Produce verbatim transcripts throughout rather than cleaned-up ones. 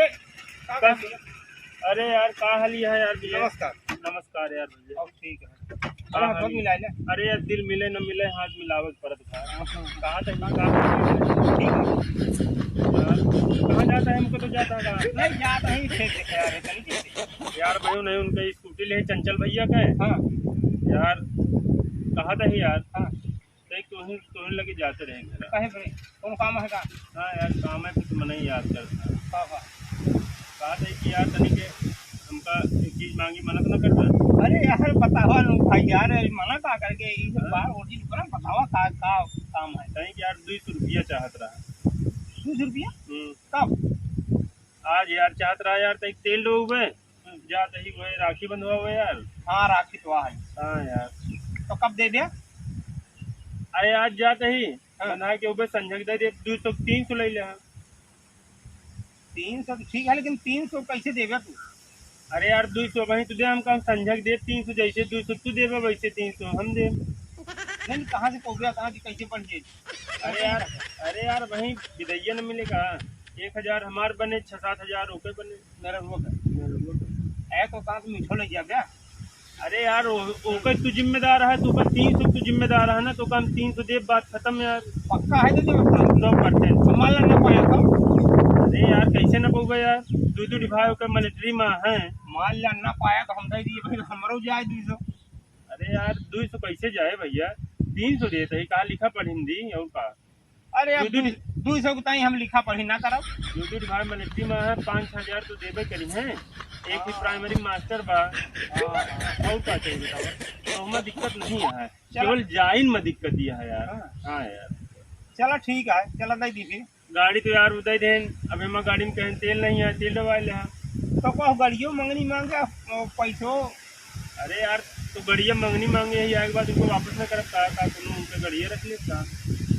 का, का, अरे यार, का हाल है यार भैया? नमस्कार। नमस्कार यार भैया। अब ठीक है। हाँ, अरे हाथ हाँ, मिलाए ना। अरे यार, दिल मिले न मिले, हाथ मिलावे के पड़त बा। हाँ, हाँ। कहाँ तक, कहाँ तक? ठीक है। यार, कहाँ जाता है? हमको तो जाता है कहाँ? नहीं, जाता ही ठीक है यार, चलिए। यार, भाई, नहीं, उनका स्कूटी ले, चंचल भैया का है। हाँ। यार, कहा था ही यार। हाँ। देख, तोहिन, तोहिन लगे जाते रहे घर। काहे भाई? कौन काम है का? हाँ यार, काम है, कुछ मनई याद करता। का, का? कहा था कि यार, तनी के हमका एक चीज मांगी, मना तो ना करता। अरे यार, बतावा नु भाई यार, मना का करके, ई सब हाँ? बार और चीज पर बतावा का, का काम है? तनी के यार, दो सौ रुपया चाहत रहा। दो सौ रुपया? हम्म। कब? आज यार, चाहत रहा यार, तनी तेल डोबे। हम्म। जात ही वही राखी बंधवा हुए यार। हाँ, राखी तो आ है। हाँ यार। तो कब दे दे? अरे आज जात ही, हाँ। बंधा के ऊपर संझक दे दे, दो सौ, तीन सौ ले ले, हाँ। तीन सौ तो ठीक है, लेकिन तीन सौ कैसे देबे तू? अरे यार, दो सौ वहीं तू दे, हम काम संझक दे तीन सौ, जैसे दो सौ तू देबे, वैसे तीन सौ हम दे। नहीं, नहीं, कहाँ से पौबे, कहाँ से, कैसे बन जाए? अरे यार, अरे यार, वहीं बिदैया न मिलेगा, एक हजार हमार बने, छः सात हजार ओके बने। मेरा वो कर। मेरा वो कर। ए, तो कहाँ से मीठो ले गया क्या? अरे यार, ओ-, ओकर तू जिम्मेदार है, तो ओकर तीन सौ तू जिम्मेदार है ना, तो ओकर हम तीन सौ देब, बात खत्म यार। पक्का है तो देब? सौ परसेंट। मान ला ना पाया तो? अरे यार, कैसे ना पउबे यार, दू दू भाई ओकर मिलिट्री में है। मान ला ना पाया तो हम दे दिए भाई, हमरो जाए दो सौ। अरे यार, दो सौ कैसे जाए भैया, तीन सौ देत ही, कहाँ लिखा पढ़ी हिंदी और का? अरे, अब दू दू, दू सौ के ताई हम लिखा पढ़ी ना करब। दू दू भाई मिलिट्री में है, पाँच हजार तो देबे करी हैं। एक ही हाँ। प्राइमरी मास्टर बा। हाँ। और का चाहिए बतावा? तो हमें दिक्कत नहीं है, चला। केवल जाइन में दिक्कत ये है यार। हाँ। हाँ यार। चला ठीक है, चला दे दी फिर। गाड़ी तो यार उदय देन, अब एमा गाड़ी में कहीं तेल नहीं है, तेल डलवा ले। तो कहो गाड़ियों मंगनी मांगे, पैसों अरे यार, तो गड़िया मंगनी मांगे है, आए के बाद उनको वापस ना करब का, का कोनो उनके गड़िया रख लेब का?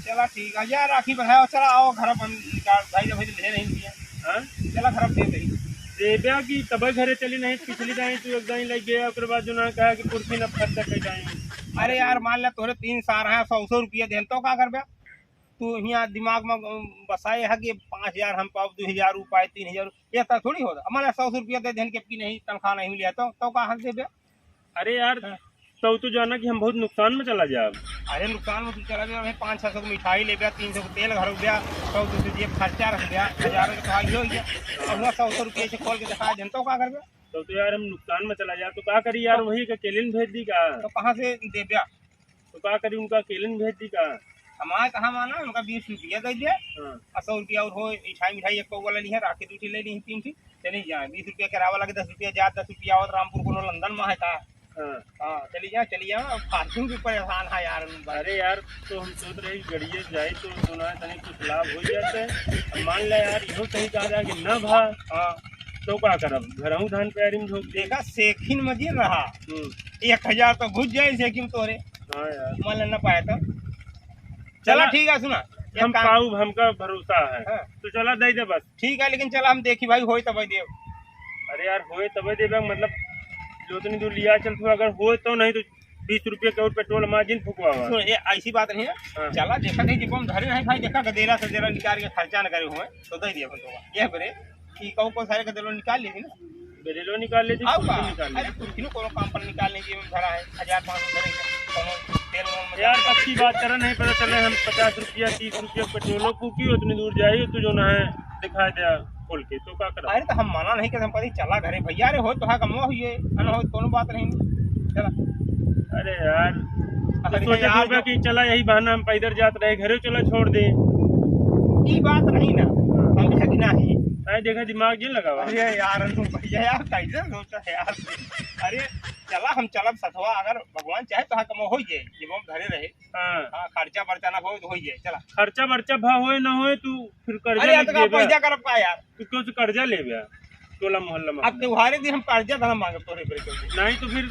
चला ठीक है, जा राखी बंधाओ, चला आओ घर अपन निकाल, भाई जब ले नहीं दिया। हाँ? चला घर दे दे। देब्या की तबे घरे चली नहीं, पिछली दाई तू एक दाई लग गया, ओकर बाद जो ना कहा कि पुरखी न खर्चा कर जाए। अरे यार, मान ले तोरे तीन सार हैं, सौ सौ रुपया देन तो का करबे? तू हियाँ दिमाग में, अम, बसाए है कि पाँच हजार हम पाओ, दो हजार ऊ पाए, तीन हजार, ये तो थोड़ी होता। हमारा सौ सौ रुपया दे देन के कि नहीं, तनख्वाह नहीं मिला तो, तो कहाँ से देबे? अरे यार, हाँ। तो तू जाना कि हम बहुत नुकसान में चला जाब। अरे नुकसान में तू चला जाब, हमें पाँच छः सौ की मिठाई लेब्या, तीन सौ का तेल घरब्या, सौ दो सौ जेब खर्चा रखब्या, हजारों के तो हाल हो गया। और हुआ सौ सौ रुपये से खोल के दिखा देन तो का करबे? तो, तो यार हम नुकसान में चला जाब, तो का करी यार, तो वही के अकेले में भेज दी का? तो कहाँ से देब्या? तो का करी, उनका अकेले में भेज दी का? हमारे कहाँ माना, उनका बीस रुपया दे दे। हाँ। और सौ रुपया और हो, मिठाई, मिठाई एक पौवा ले ली है, राखी दू ठी ले ली है, तीन ठी, चली जाए। बीस रुपया किराया लगे, दस रुपया जा, दस रुपया आवत, रामपुर कोनो लंदन में है का? हाँ। हाँ, चली जाए, चली जाए, अब फालतू भी परेशान है यार, हम बस। अरे यार, तो हम सोच रहे कि गड़िए जाए तो सुना है तनी कुछ लाभ हो जाते। अब मान ले यार, इहो सही कहा जाए कि ना भा, हाँ। तो का करब, घरहू धान प्यारी में झोंक दे। देखा, सेखिन मजे रहा। हम्म। एक हजार तो घुस जाए सेखिन तोरे। हाँ यार। मान ले ना पाए तो। चला, चला, ठीक है, सुना, एक हम काम पाऊ, हमका भरोसा है। हाँ। तो चला, दे दे बस। ठीक है, लेकिन चला, हम देखी भाई, होए तबे देब। अरे यार, होए तबे देबे, मतलब, जो उतनी दूर लिया चल तू, अगर होए तो, नहीं तो बीस रुपया के और पेट्रोल हमारा जिन फुकवावा। सुन, ये ऐसी बात नहीं है। हाँ। चला, देखा नहीं, जब हम धरे नहीं भाई, देखा गदेला सदेला निकाल के खर्चा न करे हुए, तो दे दिया अपन तो। ये बरे, कि कहूँ को सारे गदेलो निकाल लेती ना। गदेलो निकाल लेती, आओ कुर्सी का? निकाल लेती। अरे, कुर्सी नु कोनो काम पर निकाल लेती, हम धरा है, हजार पाँच सौ धरे हैं, कोनो तेल वेल में यार, पक्की बात करा, नहीं पता चले हम पचास रुपया, तीस रुपया पेट्रोलो फूकी, उतनी दूर जाई, तू जो ना है, दिखाई दे खोल के, तो का करब? अरे, तो हम मना नहीं करते, हम कहते, "चला घरे भैया, अरे, हो तो हा कमवा हुई है, है ना, हो, कोनो बात नहीं, चला।" अरे यार, तो अरे सोचे यार, होगा जो कि चला, यही बहाना हम पैदल जात रहे, घरे चला, छोड़ दे। ई बात नहीं ना, हम है कि नहीं? अरे, देखा, दिमाग ये लगावा। अरे यार, अनु भैया यार, कैसे सोचा है यार? अरे, चला, हम चलब सथवा, अगर भगवान चाहे तो हा कमवा हो जाए, जब हम घरे रहे। हाँ। हाँ, खर्चा बर्चा ना होए तो होई जाए, चला। खर्चा बर्चा भा होए ना होए, तू फिर कर्जा अरे यार, लेके तो का देबे। पैसा करब का यार? तू क्यों से कर्जा लेबे? टोला मोहल्ला में अब अपने। त्योहारे दिन हम कर्जा तो ना मांगब तोरे पर क्यों? नहीं तो फिर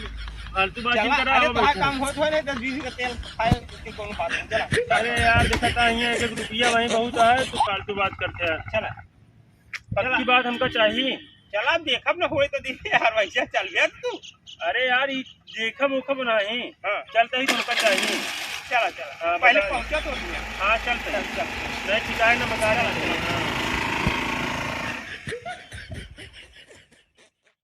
फालतू बात चला, नहीं करा, अरे आओ तो हाँ बैठो। काम होत होए नहीं, दस बीस का तेल खाए, उसके कोनो बात नहीं, चला। अरे यार, देखा था, यहाँ एक एक रुपया वहीं बहुत है, तू फालतू बात करते हैं। चला। पक्की चला। बात हमका चाहिए। चला, देखब न होए तो दीदी यार, वैसे चल गया तू। अरे यार, ई देखब ओखब नाही। हाँ। चलते ही तुमका चाहिए। चला, चला। हाँ, पहले बता। पहुँचा तो दिया। हाँ, चलते हैं। चल, चल। नहीं, ठिकाने न बता रहे हैं। हाँ।